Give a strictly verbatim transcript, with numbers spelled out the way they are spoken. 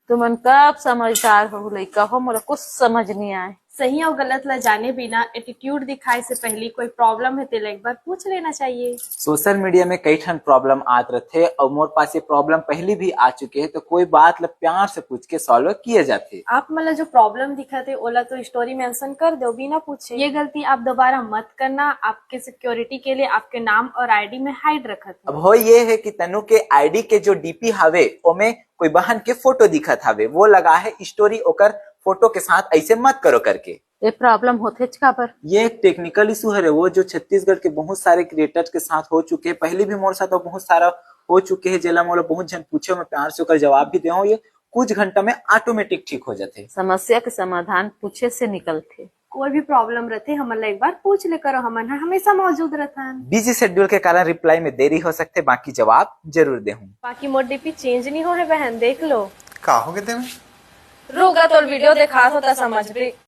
तुमन कब समझदार हो लइका हो, मोला कुछ समझ नहीं आए। सही और गलत ला जाने बिना एटीट्यूड दिखाए से पहले कोई प्रॉब्लम है तेला एक बार पूछ लेना चाहिए। सोशल मीडिया में कई ठन प्रॉब्लम आत रथे और मोर पास ये प्रॉब्लम पहली भी आ चुके हैं, तो कोई बात ला प्यार से पूछ के सॉल्व किए जाते। आप मन ला जो प्रॉब्लम दिखत है ओला तो स्टोरी मेंशन कर दो बिना पूछे। ये गलती आप दोबारा मत करना, आपके सिक्योरिटी के लिए आपके नाम और आईडी में हाइड रखत है। अब हो ये है कि तनु के आईडी के जो डीपी हावे ओमे कोई बहन के फोटो दिखत हावे, वो लगा है स्टोरी ओकर फोटो के साथ, ऐसे मत करो करके। ये प्रॉब्लम होथेच काबर? ये एक टेक्निकल इशू हरे, वो जो छत्तीसगढ़ के बहुत सारे क्रिएटर्स के साथ हो चुके हैं, पहले भी मोर साथ बहुत सारा हो चुके हैं, जेला मोला बहुत झन पूछे, मैं प्यार से ओकर जवाब भी दे हूँ। ये कुछ घंटा में ऑटोमेटिक ठीक हो जाते। समस्या के समाधान पूछे से निकलते। कोई भी प्रॉब्लम रहते हमन ला एक बार पूछ ले करो, हमन ह हमेशा मौजूद रहथन। बिजी शेड्यूल के कारण रिप्लाई में देरी हो सकते, बाकी जवाब जरूर दे हूँ। बाकी मोर डीपी चेंज नहीं हो है बहन, देख लो। का हो गए तेमे? रुका तोर वीडियो देखा होता समझ भी।